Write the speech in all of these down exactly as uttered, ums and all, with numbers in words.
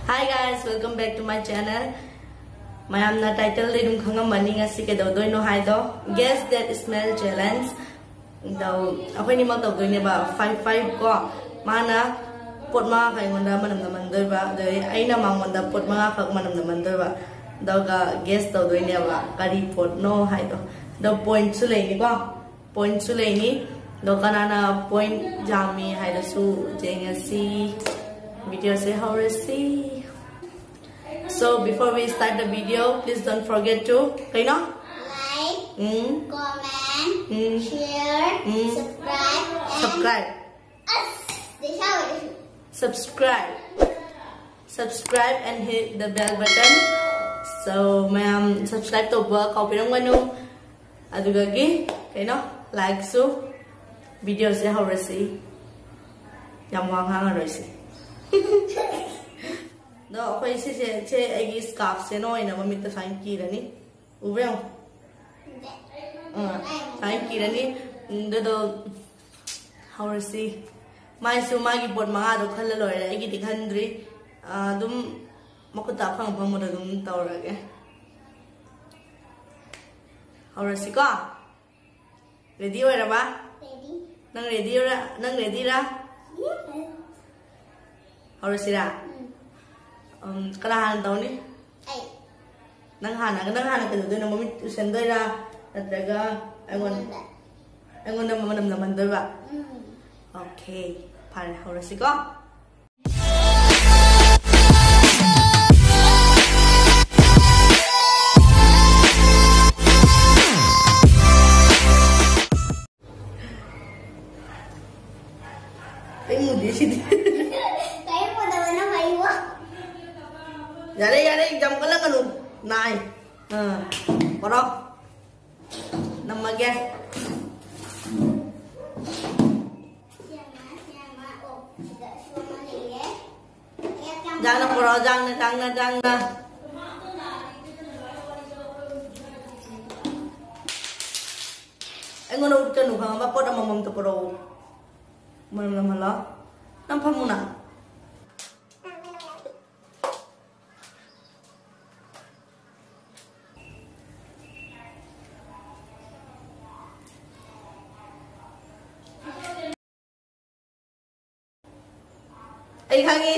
Hi guys, welcome back to my channel. ꯃꯌꯥꯝꯅ title ꯗꯩ ꯑꯗꯨꯝ ꯈꯪꯉꯝꯃꯅꯤ ꯉꯁꯤ ꯀꯩꯗꯧꯗꯣꯏꯅꯣ ꯍꯥꯏꯗꯣ, Guess That Smell Challenge. ꯑꯗꯣ ꯑꯩꯈꯣꯏꯅꯤꯃꯛ ꯇꯧꯗꯣꯏꯅꯦꯕ, five five ꯀꯣ. ꯃꯥꯅ ꯄꯣꯠ ꯃꯉꯥꯈꯛ ꯑꯩꯉꯣꯟꯗ ꯃꯅꯝ ꯅꯝꯍꯟꯗꯣꯏꯕ, ꯑꯗꯩ ꯑꯩꯅ ꯃꯉꯣꯟꯗ ꯄꯣꯠ ꯃꯉꯥꯈꯛ ꯃꯅꯝ ꯅꯝꯍꯟꯗꯣꯏꯕ, ꯑꯗꯨꯒ guess ꯇꯧꯗꯣꯏꯅꯦꯕ ꯀꯔꯤ ꯄꯣꯠꯅꯣ ꯍꯥꯏꯗꯣ. ꯑꯗꯣ pointꯁꯨ ꯂꯩꯅꯤꯀꯣ, pointꯁꯨ ꯂꯩꯅꯤ. ꯑꯗꯣ ꯀꯅꯥꯅ point ꯌꯥꯝꯃꯤ ꯍꯥꯏꯗꯨꯁꯨ ꯌꯦꯡꯉꯁꯤ. Videoꯁꯦ ꯍꯧꯔꯁꯤ. So before we start the video, please don't forget to, ꯀꯩꯅꯣ? Like, um, comment, um, share, um, subscribe, and subscribe. ꯑꯁ, ꯗꯦꯁꯥ ꯑꯣꯏꯔꯁꯨ꯫ Subscribe. Subscribe and hit the bell button. So ꯃꯌꯥꯝ subscribe ꯇꯧꯕ ꯀꯥꯎꯕꯤꯔꯝꯒꯅꯨ. ꯑꯗꯨꯒꯒꯤ ꯀꯩꯅꯣ, likeꯁꯨ. Videoꯁꯦ ꯍꯧꯔꯁꯤ. ꯌꯥꯝ ꯋꯥ ꯉꯥꯡꯉꯔꯣꯏꯁꯤ. ꯑꯗꯣ ꯑꯩꯈꯣꯏ ꯁꯤꯁꯦ, ꯁꯦ ꯑꯩꯒꯤ scarfꯁꯦ ꯅꯣꯏꯅ ꯃꯃꯤꯠꯇ ꯁꯨꯃꯥꯏꯅ ꯀꯤꯔꯅꯤ. ꯎꯕ꯭ꯔꯥ ꯌꯦꯡꯉꯣ꯫ ꯑꯥ, ꯁꯨꯃꯥꯏꯅ ꯀꯤꯔꯅꯤ꯫ ꯎꯝ, ꯑꯗꯨꯗꯣ ꯍꯧꯔꯁꯤ꯫ ꯃꯥꯏꯁꯨ ꯃꯥꯒꯤ ꯄꯣꯠ ꯃꯉꯥꯗꯣ ꯈꯜꯂ ꯂꯣꯏꯔꯦ꯫ ꯑꯩꯒꯤꯗꯤ ꯈꯟꯗ꯭ꯔꯤ꯫ ꯑꯥ, ꯑꯗꯨꯝ ꯃꯈꯨꯠꯇ ꯑꯐꯪ ꯑꯐꯪꯕꯗꯣ ꯑꯗꯨꯝ ꯇꯧꯔꯒꯦ꯫ ꯍꯧꯔꯁꯤꯀꯣ꯫ Ready ꯑꯣꯏꯔꯕ? Ready. ꯅꯪ ready ꯑꯣꯏꯔ-, ꯅꯪ readyꯔꯥ? Yes. ꯍꯧꯔꯁꯤꯔꯥ? ꯎꯝ. ꯎꯝ, ꯀꯅꯥ ꯍꯥꯟꯅ ꯇꯧꯅꯤ? ꯑꯩ. ꯅꯪ ꯍꯥꯟꯅ, ꯅꯪ ꯍꯥꯟꯅ ꯀꯩꯗꯧꯗꯣꯏꯅꯣ? ꯃꯃꯤꯠ ꯎꯁꯟꯗꯣꯏꯔꯥ? ꯅꯠꯇ꯭ꯔꯒ ꯑꯩꯉꯣꯟꯗ, ꯑꯩꯉꯣꯟꯗ꯫ ꯑꯩꯉꯣꯟꯗ ꯃꯅꯝ ꯅꯝꯍꯟꯗꯣꯏꯕ? ꯎꯝ. Okay, ꯐꯔꯦ, ꯍꯧꯔꯁꯤꯀꯣ꯫ ꯑꯩ ꯃꯨꯗꯦ ꯁꯤꯗꯤ꯫ ꯀꯔꯤꯝ ꯃꯨꯗꯕꯅ ꯐꯩꯕꯣ꯫ ꯌꯥꯔꯦ, ꯌꯥꯔꯦ, ꯌꯥꯝ ꯀꯜꯂꯛꯀꯅꯨ꯫ ꯅꯥꯏ꯫ ꯑꯥ, ꯄꯣꯔꯣ꯫ ꯅꯝꯃꯒꯦ꯫ ꯁꯤ ꯑꯃ, ꯁꯤ ꯑꯃ, ꯑꯣ, ꯁꯤꯗꯁꯨ ꯑꯃ ꯂꯩꯔꯦ꯫ ꯖꯥꯡꯅ ꯄꯨꯔꯛꯑꯣ, ꯖꯥꯡꯅ, ꯖꯥꯡꯅ, ꯖꯥꯡꯅ꯫ ꯑꯩꯉꯣꯟꯗ ꯎꯠꯀꯅꯨ, ꯈꯪꯉꯕ? ꯄꯣꯠ ꯑꯃꯃꯝꯇ ꯄꯨꯔꯛꯑꯣ꯫ ꯃꯅꯝ ꯅꯝꯍꯜꯂꯣ꯫ ꯅꯪ ꯐꯝꯃꯨꯅ꯫ ꯑꯩ ꯈꯪꯉꯤ꯫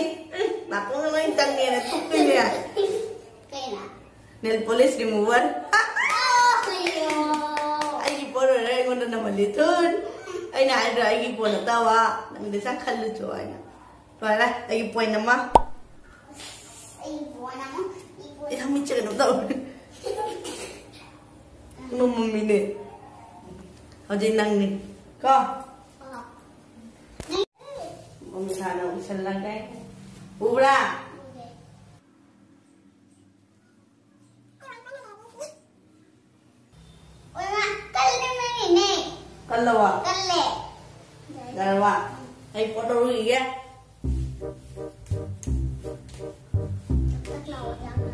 ꯅꯥꯀꯣꯡꯗ ꯂꯣꯏ ꯆꯪꯉꯦꯅ ꯊꯨꯞꯇꯣꯏꯅꯦ꯫ ꯀꯩꯅꯣ? Nail polish remover꯫ ꯑꯣ, ꯑꯩꯌꯣ꯫ ꯑꯩꯒꯤ ꯄꯣꯠ ꯑꯣꯏꯔ ꯑꯩꯉꯣꯟꯗ ꯅꯝꯍꯜꯂꯤ꯫ ꯊꯨꯠ꯫ ꯑꯩꯅ ꯍꯥꯏꯗ꯭ꯔꯥ ꯑꯩꯒꯤ ꯄꯣꯠ ꯅꯠꯇꯕ? ꯅꯪꯗꯤ ꯆꯪꯈꯜꯂꯨꯆꯣ ꯍꯥꯏꯅ꯫ ꯂꯣꯏꯔꯦ, ꯑꯩꯒꯤ point ꯑꯃ꯫ ꯑꯩꯒꯤ point ꯑꯃ, ꯑꯩꯒꯤ point ꯑꯩ ꯃꯤꯠꯁꯦ ꯀꯩꯅꯣꯝ ꯇꯧꯔꯦ꯫ ꯃꯝꯃꯤꯅꯦ꯫ ꯍꯧꯖꯤꯛ ꯅꯪꯅꯤ꯫ ꯀꯣ? ꯑꯥ꯫ ꯃꯃꯤ ꯍꯥꯟꯅ ꯎꯏꯁꯜꯂꯒꯦ꯫ ꯎꯕ꯭ꯔꯥ? ꯎꯔꯦ꯫ ꯑꯣꯏꯃꯥ, ꯀꯜꯂꯦ ꯃꯩꯅꯦ꯫ ꯀꯜꯂꯕꯣ? ꯀꯜꯂꯦ꯫ ꯌꯥꯔꯕ? ꯑꯩ ꯄꯣꯠ ꯂꯧꯔꯨꯈꯤꯒꯦ꯫ ꯇꯛ ꯇꯛ ꯂꯥꯎꯑꯣ, ꯌꯥꯝꯅ꯫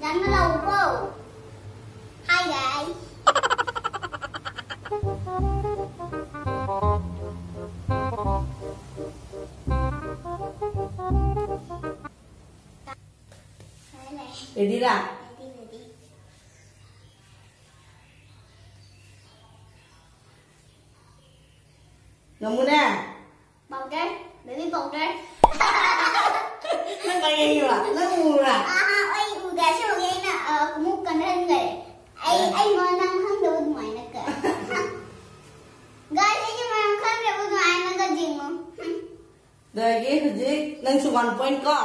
ꯌꯥꯝꯅ ꯂꯥꯎꯀꯣ꯫ Hi, guys. Ready ꯔꯥ? Ready, ready. ꯉꯝꯃꯨꯅꯦ? Powder, baby powder. ꯅꯪ ꯀꯃꯥꯏ ꯌꯦꯡꯉꯤꯕ? ꯅꯪ ꯎꯕ꯭ꯔꯥ? ꯑꯍꯥ, ꯑꯩ ꯎꯗꯦ, ꯑꯁꯦꯡꯕꯒꯤ ꯑꯩꯅ, ꯑ, ꯑꯃꯨꯛ ꯀꯟꯍꯟꯈ꯭ꯔꯦ꯫ ꯑꯩ, ꯑ꯫ ꯑꯩ ꯃꯔꯝ ꯈꯪꯗꯕ ꯑꯗꯨꯃꯥꯏꯅ ꯀ-, Guys, ꯑꯩꯒꯤ ꯃꯔꯝ ꯈꯪꯗꯕ ꯑꯗꯨꯃꯥꯏꯅ ꯀ ꯌꯦꯡꯉꯣ꯫ ꯑꯗꯒꯤ ꯍꯧꯖꯤꯛ ꯅꯪꯁꯨ one point ꯀꯣ?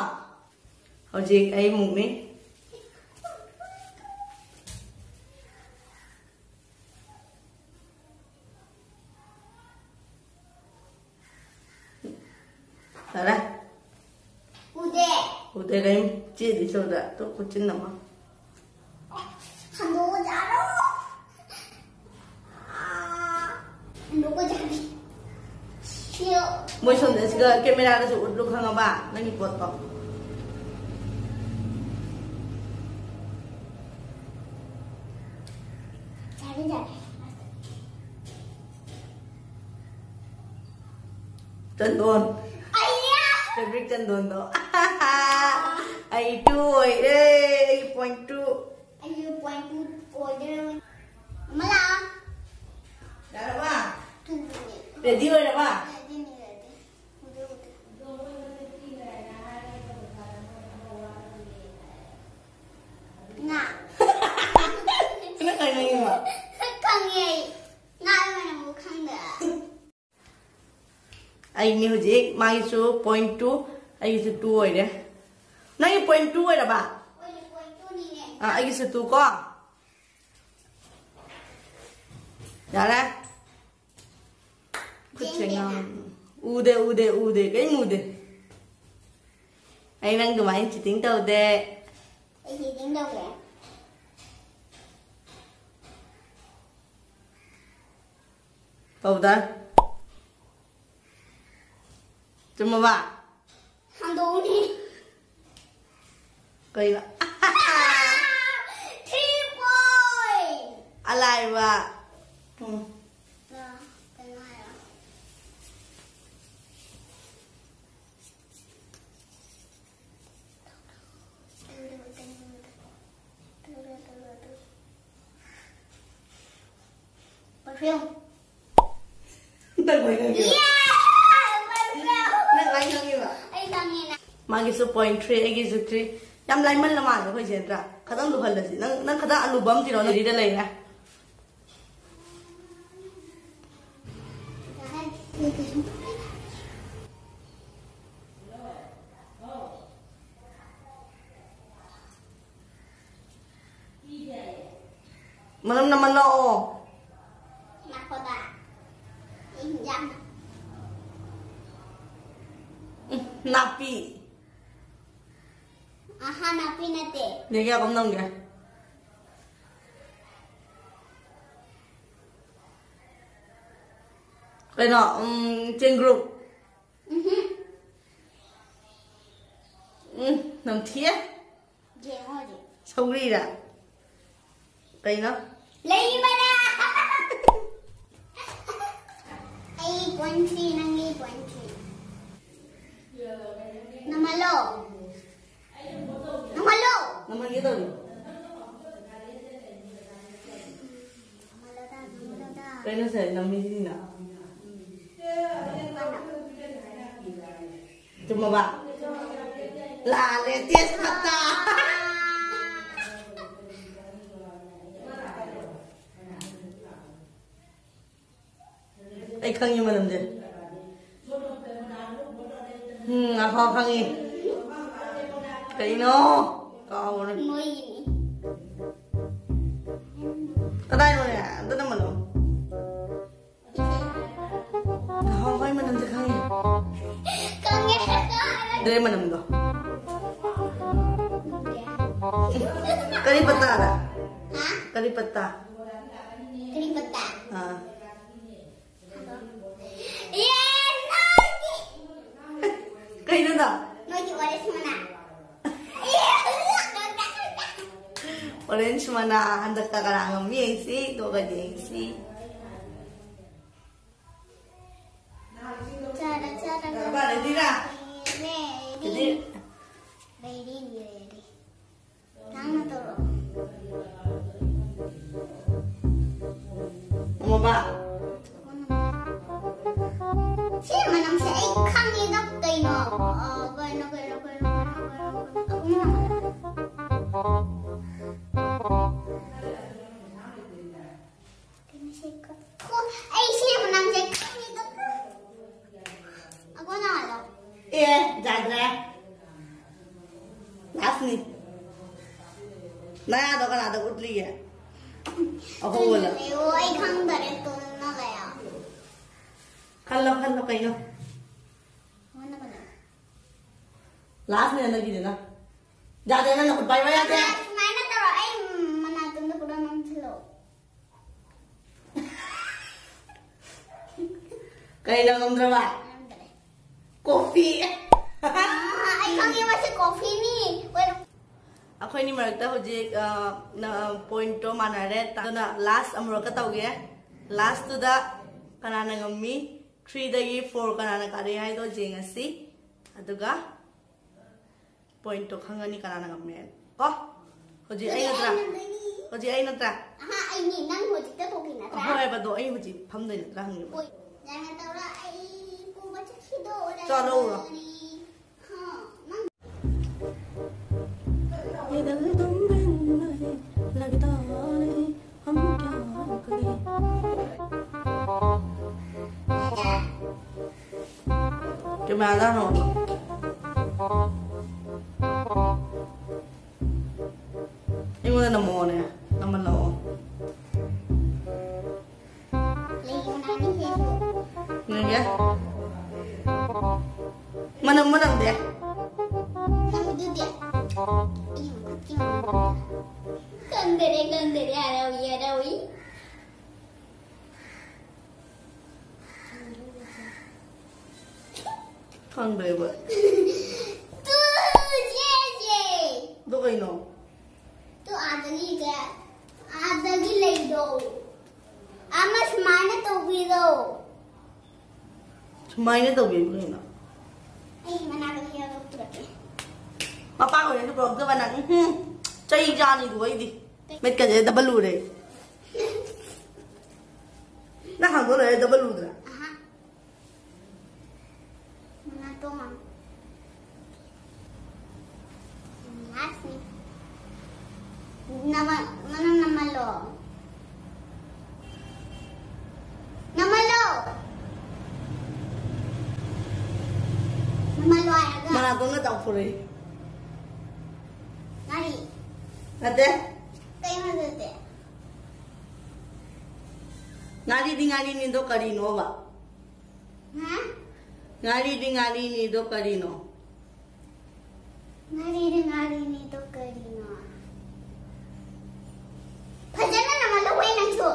ꯍꯧꯖꯤꯛ ꯑꯩ ꯑꯃꯨꯛꯅꯤ꯫ ꯐꯔꯦ꯫ ꯎꯗꯦ꯫ ꯎꯗꯦ, ꯀꯔꯤꯝ ꯆꯦꯗꯤ ꯁꯣꯝꯗ꯫ ꯇꯨ ꯈꯨꯠꯆꯤꯟ ꯑꯃ꯫ ꯍꯟꯗꯣꯛꯑꯖꯥꯠꯂꯣ? ꯍꯟꯗꯣꯛꯑꯖꯥꯠꯂꯣ? ꯁꯤꯌꯣ꯫ ꯃꯣꯏ ꯁꯣꯝꯗ ꯁꯤꯒ ꯀꯦꯃꯦꯔꯥꯗꯁꯨ ꯎꯠꯂꯨ, ꯈꯪꯉꯕ? ꯅꯪꯒꯤ ꯄꯣꯠꯇꯣ꯫ ꯌꯥꯔꯦ, ꯌꯥꯔꯦ꯫ ꯆꯟꯗꯣꯟ꯫ ꯑꯩꯌꯥ! Fabric ꯆꯟꯗꯣꯟꯗꯣ꯫ ꯑꯩ two ꯑꯣꯏꯔꯦ꯫ ꯑꯩ point two꯫ ꯑꯩꯁꯨ point two ꯑꯣꯏꯗꯣꯏꯔꯣ? ꯑꯃ ꯂꯥꯛꯑꯣ꯫ ꯌꯥꯔꯕ? Two ꯅꯦ꯫ Ready ꯑꯣꯏꯔꯕ? Ready ꯅꯦ, ready꯫ ꯎꯗꯦ, ꯎꯗꯦ꯫ ꯑꯩꯅꯤ ꯍꯧꯖꯤꯛ, ꯃꯥꯒꯤꯁꯨ point two, ꯑꯩꯒꯤꯁꯨ two ꯑꯣꯏꯔꯦ꯫ ꯅꯪꯒꯤ point two ꯑꯣꯏꯔꯕ? ꯑꯥ, ꯑꯩꯒꯤꯁꯨ two ꯀꯣ꯫ ꯌꯥꯔꯦ꯫ ꯈꯨꯠꯁꯦ ꯉꯥꯡ-, ꯎꯗꯦ, ꯎꯗꯦ, ꯎꯗꯦ, ꯀꯩꯝ ꯎꯗꯦ꯫ ꯑꯩ ꯅꯪ ꯑꯗꯨꯃꯥꯏꯅ cheating ꯇꯧꯗꯦ꯫ ꯑꯩ cheating ꯇꯧꯗꯦ꯫ ꯇꯧꯗꯦ꯫ ꯆꯨꯝꯃꯕ? ꯍꯟꯗꯣꯛꯎꯅꯦ꯫ ꯀꯩꯅꯣ? Three point꯫ ꯑꯂꯥꯏꯕ꯫ ꯎꯝ꯫ ꯑ, ꯀꯩꯅꯣ ꯍꯥꯏꯔꯣ꯫ Perfume꯫ ꯅꯪ ꯂꯣꯏ ꯈꯪꯉꯤꯕ? ꯅꯪ ꯂꯣꯏ ꯈꯪꯉꯤꯕ? ꯑꯩ ꯈꯪꯉꯦꯅ꯫ ꯃꯥꯒꯤꯁꯨ point three, ꯑꯩꯒꯤꯁꯨ three꯫ ꯌꯥꯝ ꯂꯥꯏꯃꯜꯂ ꯃꯥꯜꯂꯦ ꯑꯩꯈꯣꯏꯁꯦ ꯅꯠꯇ꯭ꯔꯥ? ꯈꯇꯪ ꯂꯨꯍꯜꯂꯁꯤ꯫ ꯅꯪ, ꯅꯪ ꯈꯇꯪ ꯑꯂꯨꯕ ꯑꯃ ꯊꯤꯔꯛꯑꯣ, ꯅꯪ ready ꯗ ꯂꯩꯔꯦ꯫ ꯃꯅꯝ ꯅꯝꯍꯜꯂꯛꯑꯣ꯫ ꯉꯥꯏꯈꯣꯗ꯫ ꯑꯩ ꯍꯤꯟꯖꯥꯡ꯫ ꯎꯝ, ꯅꯥꯄꯤ꯫ ꯑꯍꯥ, ꯅꯥꯄꯤ ꯅꯠꯇꯦ꯫ ꯅꯦ ꯀꯌꯥ ꯀꯝ ꯅꯝꯒꯦ? ꯀꯩꯅꯣ, ꯎꯝ, ꯆꯦꯡꯒ꯭ꯔꯨꯞ꯫ ꯎꯝꯍꯨꯝ꯫ ꯎꯝ, ꯅꯝꯊꯤꯌꯦ꯫ ꯌꯦꯡꯉꯣ ꯍꯧꯖꯤꯛ꯫ ꯁꯧꯒ꯭ꯔꯤꯔ? ꯀꯩꯅꯣ? ꯂꯩ ꯃꯅꯥ! ꯑꯩ point three, ꯅꯪꯒꯤ point three꯫ ꯅꯝꯍꯜꯂꯣ꯫ ꯅꯝꯍꯜꯂꯣ꯫ ꯅꯝꯍꯟꯒꯦ ꯇꯧꯔꯤ꯫ ꯅꯝꯍꯜꯂꯣꯗ, ꯅꯝꯍꯜꯂꯣꯗ꯫ ꯀꯩꯅꯣ ꯁꯦ, ꯅꯝꯃꯤꯁꯤꯅ? ꯆꯨꯝꯃꯕ? ꯂꯥꯜꯂꯦ, ꯇꯦꯖꯄꯇꯥ꯫ ꯑꯩ ꯈꯪꯉꯤ ꯃꯅꯝꯁꯦ꯫ ꯎꯝ, ꯑꯐꯥꯎ ꯈꯪꯉꯤ꯫ ꯀꯩꯅꯣ? ꯀꯥꯎꯔꯦ꯫ ꯃꯣꯏꯒꯤꯅꯤ꯫ ꯀꯗꯥꯏꯅꯣꯅꯦ? ꯑꯝꯇ ꯅꯝꯃꯅꯣ꯫ ꯅꯍꯥꯟꯋꯥꯏ ꯃꯅꯝꯁꯦ ꯈꯪꯉꯤ꯫ ꯈꯪꯉꯦ꯫ ꯗ꯭ꯔꯦ ꯃꯅꯝꯗꯣ꯫ ꯀꯔꯤ ꯄꯠꯇꯥꯗ? ꯍꯥ? ꯀꯔꯤ ꯄꯠꯇꯥ? ꯀꯔꯤ ꯄꯠꯇꯥ? ꯑꯥ꯫ ꯌꯦ, ꯅꯣꯏꯒꯤ꯫ ꯀꯩꯅꯣꯗꯣ? ꯅꯣꯏꯒꯤ ꯑꯣꯔꯦꯟꯖ ꯃꯅꯥ꯫ ꯑꯣꯔꯦꯟꯖ ꯃꯅꯥ ꯍꯟꯗꯛꯇ ꯀꯅꯥ ꯉꯝꯃꯤ ꯌꯦꯡꯁꯤ, ꯑꯗꯨꯒ ꯌꯦꯡꯁꯤ꯫ ꯆꯔꯥ, ꯆꯔꯥ, ꯆꯔꯥ, ꯔꯦꯗꯤꯔꯥ? ꯔꯦꯗꯤ꯫ ꯔꯦꯗꯤ꯫ Ready, ready. ꯅꯪꯅ ꯇꯧꯔꯣ꯫ ꯃꯃꯥ꯫ ꯁꯤ ꯃꯅꯝꯁꯦ ꯑꯩ ꯈꯪꯉꯦꯗ ꯀꯩꯅꯣ꯫ ꯑ, ꯀꯩꯅꯣ, ꯀꯩꯅꯣ, ꯀꯩꯅꯣ, ꯀꯩꯅꯣ, ꯀꯩꯅꯣ, ꯀꯩꯅꯣ꯫ ꯀꯩꯅꯣ ꯁꯤ ꯈ-, ꯈꯣ-, ꯑꯩ ꯁꯤ ꯃꯅꯝꯁꯦ ꯈꯪꯉꯦꯗ꯫ ꯑꯩꯈꯣꯏꯅ ꯍꯥꯏꯔꯣ꯫ ꯑꯦ, ꯌꯥꯗ꯭ꯔꯦ꯫ ꯂꯥꯁꯅꯤ꯫ ꯅꯌꯥꯗꯣ ꯀꯅꯥꯗ ꯎꯠꯂꯤꯒꯦ? ꯑꯍꯣꯡꯕꯗ꯫ ꯑꯣ, ꯑꯩ ꯈꯪꯗꯔꯦ, ꯇꯣꯟꯅ ꯀꯌꯥ꯫ ꯈꯜꯂꯣ, ꯈꯜꯂꯣ, ꯀꯩꯅꯣ? ꯑꯩꯉꯣꯟꯗ ꯀꯩꯅꯣ? ꯂꯥꯁꯅꯦ ꯍꯟꯗꯛꯀꯤꯗꯨꯅ꯫ ꯌꯥꯗꯦ, ꯅꯪ ꯅꯈꯨꯠ ꯄꯥꯏꯕ ꯌꯥꯗꯦ꯫ ꯁꯨꯃꯥꯏꯅ ꯇꯧꯔꯣ, ꯑꯩ ꯃꯅꯥꯇꯣꯟꯗ ꯄꯨꯔꯥ ꯅꯝꯁꯤꯜꯂꯣ꯫ ꯀꯩꯅꯣ ꯉꯝꯗ꯭ꯔꯕ? ꯉꯝꯗ꯭ꯔꯦ꯫ ꯀꯣꯐꯤ꯫ ꯑꯥ, ꯑꯩ ꯈꯪꯉꯦ, ꯃꯁꯤ ꯀꯣꯐꯤꯅꯤ꯫ ꯑꯩꯈꯣꯏꯅꯤ ꯃꯔꯛꯇ ꯍꯧꯖꯤꯛ, ꯑ, ꯅ-, ꯄꯣꯏꯟꯠꯇꯣ ꯃꯥꯟꯅꯔꯦ꯫ ꯑꯗꯨꯅ ꯂꯥꯁ ꯑꯃꯨꯔꯛꯀ ꯇꯧꯒꯦ꯫ ꯂꯥꯁꯇꯨꯗ ꯀꯅꯥꯅ ꯉꯝꯃꯤ? ꯊ꯭ꯔꯤꯗꯒꯤ ꯐꯣꯔ ꯀꯅꯥꯅ ꯀꯥꯔꯦ ꯍꯥꯏꯗꯣ ꯌꯦꯡꯉꯁꯤ꯫ ꯑꯗꯨꯒ ꯄꯣꯏꯟꯠꯇꯣ ꯈꯪꯉꯅꯤ ꯀꯅꯥꯅ ꯉꯝꯃꯦ꯫ ꯀꯣ? ꯍꯧꯖꯤꯛ ꯑꯩ ꯅꯠꯇ꯭ꯔꯥ? ꯍꯧꯖꯤꯛ ꯑꯩ ꯅꯠꯇ꯭ꯔꯥ? ꯑꯍꯥ, ꯑꯩꯅꯤ꯫ ꯅꯪ ꯍꯧꯖꯤꯛꯇ ꯊꯣꯛꯈꯤ ꯅꯠꯇ꯭ꯔꯥ? ꯍꯣꯏꯕ, ꯑꯗꯣ ꯑꯩ ꯍꯧꯖꯤꯛ ꯐꯝꯗꯣꯏ ꯅꯠꯇ꯭ꯔꯥ ꯍꯪꯉꯤꯕ꯫ ꯍꯣꯏ꯫ ꯅꯪꯅ ꯇꯧꯔ ꯑꯩ ꯄꯨꯕ ꯆꯠꯈꯤꯗꯣꯔꯦ꯫ ꯆꯥ ꯂꯧꯔꯣ꯫ ꯍꯥ, ꯅꯪ ꯀꯦꯃꯦꯔꯥꯗ ꯍꯪꯉꯣ꯫ ꯑꯩꯉꯣꯟꯗ ꯅꯝꯃꯛꯑꯣꯅꯦ, ꯅꯝꯍꯜꯂꯛꯑꯣ꯫ ꯌꯦꯡꯒꯦ꯫ ꯃꯅꯝ, ꯃꯅꯝꯗꯤ? ꯅꯝꯗꯨꯗꯤ꯫ ꯈꯪꯗꯔꯦ, ꯈꯪꯗꯔꯦ, ꯍꯔꯥꯎꯏ, ꯍꯔꯥꯎꯏ꯫ ꯈꯪꯗ꯭ꯔꯦꯕ꯫ ꯇꯨ, ꯁꯦ, ꯁꯦ꯫ ꯑꯗꯨ ꯀꯩꯅꯣ? ꯇꯨ ꯑꯥꯗꯒꯤ ꯀꯌꯥ-, ꯑꯥꯗꯒꯤ ꯂꯩꯗꯣ꯫ ꯑꯃ ꯁꯨꯃꯥꯏꯅ ꯇꯧꯕꯤꯔꯣ꯫ ꯁꯨꯃꯥꯏꯅ ꯇꯧꯕꯤꯕ ꯀꯩꯅꯣ? ꯑꯩ ꯃꯅꯥꯛꯇ ꯍꯦꯛꯑꯒ ꯄꯨꯔꯛꯀꯦ꯫ ꯃꯄꯥ ꯑꯣꯏꯔꯁꯨ ꯄꯨꯔꯛꯇꯕ ꯅꯪ, ꯎꯝꯍꯨꯝ꯫ ꯆꯩ ꯆꯥꯅꯤꯗꯨ ꯑꯩꯗꯤ꯫ ꯃꯤꯠꯀꯁꯦ ꯗꯕꯜ ꯎꯔꯦ꯫ ꯅꯪ ꯍꯥꯡꯗꯣꯛ ꯂꯣꯏꯔꯦ ꯗꯕꯜ ꯎꯗ꯭ꯔꯥ? ꯑꯍꯥ꯫ ꯃꯅꯥꯇꯣꯟ꯫ ꯂꯥꯁꯅꯤ꯫ ꯅꯃ-, ꯃꯅꯝ ꯅꯝꯍꯜꯂꯣ꯫ ꯅꯝꯍꯜꯂꯣ꯫ ꯅꯝꯍꯜꯂꯣ ꯍꯥꯏꯔꯒ꯫ ꯃꯅꯥꯇꯣꯟꯅ ꯇꯥꯎꯊꯣꯔꯛꯏ꯫ ꯉꯥꯔꯤ꯫ ꯅꯠꯇꯦ꯫ ꯀꯩꯅꯣ ꯑꯗꯨꯗꯤ? ꯉꯥꯔꯤꯗꯤ ꯉꯥꯔꯤꯅꯤꯗꯣ ꯀꯔꯤꯅꯣꯕ? ꯍꯥ? ꯉꯥꯔꯤꯗꯤ ꯉꯥꯔꯤꯅꯤꯗꯣ ꯀꯔꯤꯅꯣ? ꯉꯥꯔꯤꯗꯤ ꯉꯥꯔꯤꯅꯤꯗꯣ ꯀꯔꯤꯅꯣ? ꯐꯖꯅ ꯅꯝꯍꯜꯂꯨꯍꯦ ꯅꯪꯁꯨ꯫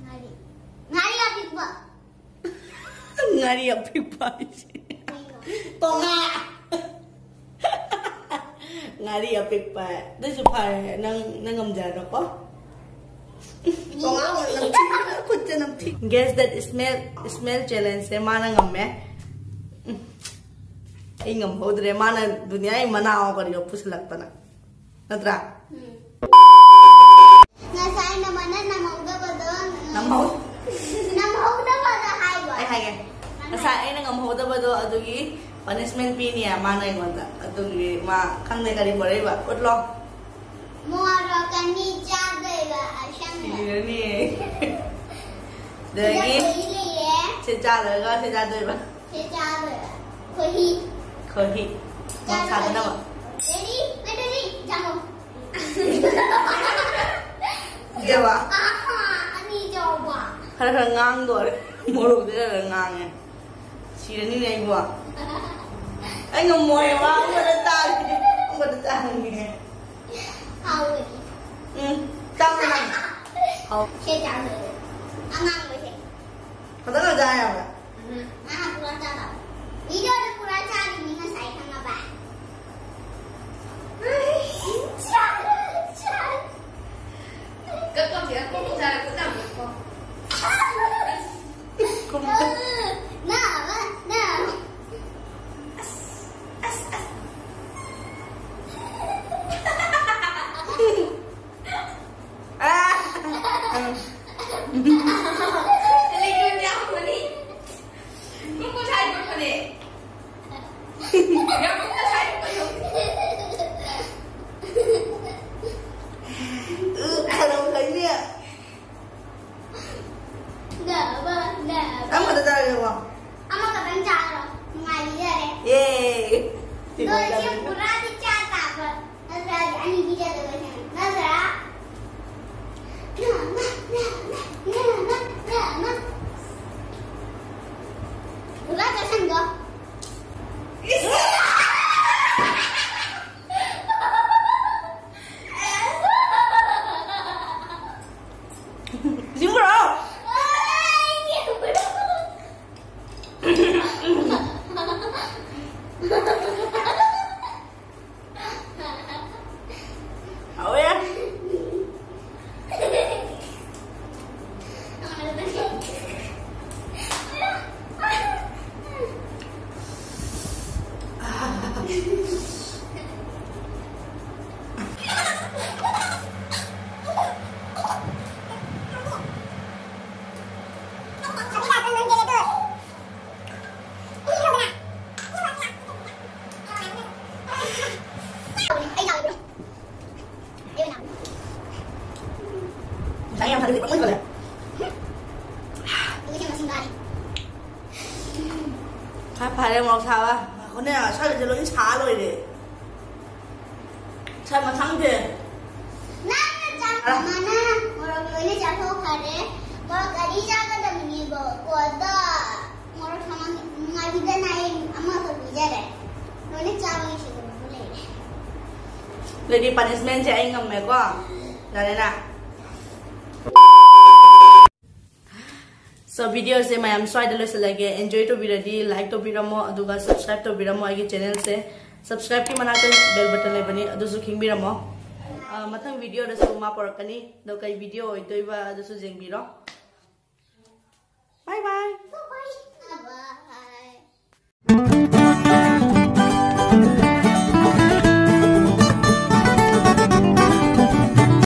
ꯉꯥꯔꯤ꯫ ꯉꯥꯔꯤ ꯑꯄꯤꯛꯄ꯫ ꯉꯥꯔꯤ ꯑꯄꯤꯛꯄ ꯍꯥꯏꯁꯦ꯫ ꯀꯩꯅꯣ? ꯇꯣꯉꯥ꯫ ꯉꯥꯔꯤ ꯑꯄꯤꯛꯄ꯫ ꯑꯗꯨꯁꯨ ꯐꯔꯦ, ꯅꯪ, ꯅꯪ ꯉꯝꯖꯔꯣꯀꯣ꯫ ꯇꯣꯉꯥ ꯑꯣꯏꯅ ꯅꯝꯊꯤ, ꯈꯨꯠꯁꯦ ꯅꯝꯊꯤ꯫ Guess that smell, smell challenge ꯁꯦ ꯃꯥꯅ ꯉꯝꯃꯦ꯫ ꯎꯝ꯫ ꯑꯩ ꯉꯝꯍꯧꯗ꯭ꯔꯦ, ꯃꯥꯅ ꯗꯨꯅꯤꯌꯥꯒꯤ ꯃꯅꯥ ꯑꯃ ꯀꯔꯤꯅꯣ ꯄꯨꯁꯤꯜꯂꯛꯇꯅ꯫ ꯅꯠꯇ꯭ꯔꯥ? ꯎꯝ꯫ ꯉꯁꯥꯏ ꯅꯃꯅ ꯅꯝꯍꯧꯗꯕꯗꯣ ꯅꯝꯍꯧ-, ꯅꯝꯍꯧꯗꯕꯗ ꯍꯥꯏꯕ꯫ ꯑꯩ ꯍꯥꯏꯒꯦ꯫ ꯉꯁꯥꯏ ꯑꯩꯅ ꯉꯝꯍꯧꯗꯕꯗꯣ ꯑꯗꯨꯒꯤ punishment ꯄꯤꯅꯤ ꯃꯥꯅ ꯑꯩꯉꯣꯟꯗ꯫ ꯑꯗꯨꯒꯤ ꯃꯥ ꯈꯪꯗꯦ ꯀꯔꯤ ꯄꯣꯔꯛꯏꯕ꯫ ꯎꯠꯂꯣ꯫ ꯃꯣꯔꯣꯛ ꯑꯅꯤ ꯆꯥꯗꯣꯏꯕ ꯑꯁꯪꯕ꯫ ꯁꯤꯔꯅꯤ꯫ ꯑꯗꯒꯤ ꯁꯤꯗ ꯀꯨꯏ ꯂꯩꯌꯦ꯫ ꯁꯤ ꯆꯥ ꯂꯣꯏꯔꯒ ꯁꯤ ꯆꯥꯗꯣꯏꯕ꯫ ꯁꯦ ꯆꯥꯗꯣꯏꯔꯥ? ꯈꯣꯏꯍꯤ꯫ ꯈꯣꯏꯍꯤ꯫ ꯆꯥꯗꯣꯏꯔꯥ? ꯃꯣꯔꯣꯛ ꯁꯥꯗꯅꯕ꯫ Ready? Wait, ready? ꯆꯥꯃꯣ꯫ ꯏꯗꯕ꯫ ꯑꯍꯥ, ꯑꯅꯤ ꯆꯥꯎꯕ꯫ ꯈꯔ ꯈꯔ ꯉꯥꯡꯗꯣꯔꯦ꯫ ꯃꯣꯔꯣꯛꯁꯦ ꯈꯔ ꯈꯔ ꯉꯥꯡꯉꯦ꯫ ꯁꯤꯔꯅꯤꯅꯦ ꯑꯩꯕꯨ꯫ ꯑꯩ ꯉꯝꯃꯣꯏ, ꯋꯥ ꯑꯃꯗ ꯇꯥꯔꯦ꯫ ꯑꯃꯗ ꯇꯥꯔꯦ꯫ ꯍꯥꯎꯋꯦ꯫ ꯎꯝ, ꯆꯥꯎꯅ ꯍꯥꯏ꯫ ꯍꯥꯎ꯫ ꯁꯦ ꯆꯥꯗꯣꯏꯔꯥ? ꯑꯉꯥꯡꯕꯁꯦ꯫ ꯐꯖꯅ ꯆꯥ ꯌꯥꯕ꯭ꯔꯥ? ꯎꯝ꯫ ꯃꯥ ꯄꯨꯔꯥ ꯆꯥꯕ꯫ ꯚꯤꯗꯤꯑꯣꯗ ꯄꯨꯔꯥ ꯆꯥꯔꯤꯅꯤ ꯉꯁꯥꯏ ꯈꯪꯉꯕ? ꯆꯥꯔꯦ, ꯆꯥꯔꯦ꯫ ꯀꯛꯄꯁꯦ ꯀꯛꯄ ꯆꯥꯔꯦ, ꯈꯨꯠ ꯌꯥꯝ ꯀꯛꯄ꯫ ꯀꯨꯝ-, ꯀꯨꯝ-, ꯅꯥ, ꯅꯥ꯫ ꯑꯁ, ꯑꯁ, ꯑꯁ꯫ ꯑꯥ! ꯂꯩꯇ꯭ꯔꯗꯤ ꯌꯥꯝ ꯐꯅꯤ꯫ ꯀꯨꯀꯨ ꯁꯥꯏ ꯀꯨꯀꯨꯅꯦ꯫ ꯌꯥꯝ ꯀꯨꯀꯨ ꯁꯥꯏ ꯀꯨꯀꯨ꯫ ꯎ, ꯈꯔꯥꯎ ꯂꯩꯅꯦ꯫ ꯅꯥꯕ, ꯅꯥꯕ꯫ ꯑꯃꯈꯛꯇ ꯆꯥꯔꯒꯦꯀꯣ? ꯑꯃꯈꯛꯇꯪ ꯆꯥꯔꯣ꯫ ꯅꯨꯡꯉꯥꯏꯕꯤꯗꯔꯦ꯫ ꯌꯦ! ꯑꯗꯣ ꯏꯆꯦ ꯄꯨꯔꯥꯗꯤ ꯆꯥ ꯇꯥꯕ꯫ ꯅꯠꯇ꯭ꯔꯗꯤ ꯑꯅꯤ ꯄꯤꯖꯗꯣꯏꯕ ꯁꯤꯅ꯫ ꯅꯠꯇ꯭ꯔꯥ? ꯅꯥ, ꯅꯥ, ꯅꯥ, ꯅꯥ, ꯅꯥ, ꯅꯥ, ꯅꯥ, ꯅꯥ꯫ ꯄꯨꯔꯥ ꯆꯥꯁꯟꯈꯣ꯫ ꯏꯁ! ꯁꯤꯡꯕ꯭ꯔꯣ? ꯐꯔꯦ, ꯃꯣꯔꯣꯛ ꯁꯥꯕ꯫ ꯉꯥꯏꯈꯣꯅꯦ, ꯁ꯭ꯋꯥꯏꯗꯁꯦ ꯂꯣꯏ ꯁꯥ ꯂꯣꯏꯔꯦ꯫ ꯁ꯭ꯋꯥꯏ ꯃꯊꯪꯁꯦ꯫ ꯅꯪꯅ ꯆꯥꯛ ꯑ꯫ ꯃꯃꯥꯅ ꯃꯣꯔꯣꯛ ꯂꯣꯏꯅ ꯆꯥꯊꯣꯛꯈ꯭ꯔꯦ꯫ ꯃꯣꯔꯣꯛ ꯑꯅꯤ ꯆꯥꯒꯗꯕꯅꯦꯕꯀꯣ, ꯑꯗꯣ ꯃꯣꯔꯣꯛ ꯁꯥꯃꯟ-, ꯅꯨꯡꯉꯥꯏꯕꯤꯗꯅ ꯑꯩ ꯑꯃꯈꯛ ꯄꯤꯖꯔꯦ꯫ ꯂꯣꯏꯅ ꯆꯥꯕꯒꯤ ꯁꯤꯗꯕꯨ ꯂꯩꯔꯦ꯫ ꯑꯗꯨꯗꯤ punishmentꯁꯦ ꯑꯩ ꯉꯝꯃꯦꯀꯣ꯫ ꯌꯥꯔꯦꯅ? So, videoꯁꯦ ꯃꯌꯥꯝ ꯁ꯭ꯋꯥꯏꯗ ꯂꯣꯏꯁꯤꯜꯂꯒꯦ꯫ Enjoy ꯇꯧꯕꯤꯔꯗꯤ like ꯇꯧꯕꯤꯔꯝꯃꯣ, ꯑꯗꯨꯒ subscribe ꯇꯧꯕꯤꯔꯝꯃꯣ ꯑꯩꯒꯤ channelꯁꯦ꯫ Subscribeꯀꯤ ꯃꯅꯥꯛꯇ bell button ꯂꯩꯕꯅꯤ, ꯑꯗꯨꯁꯨ ꯈꯤꯡꯕꯤꯔꯝꯃꯣ꯫ ꯑ, ꯃꯊꯪ videoꯗꯁꯨ ꯃꯥ ꯄꯣꯔꯛꯀꯅꯤ, ꯑꯗꯣ ꯀꯩ video ꯑꯣꯏꯗꯣꯏꯕ ꯑꯗꯨꯁꯨ ꯌꯦꯡꯕꯤꯔꯣ꯫ Bye bye. Bye.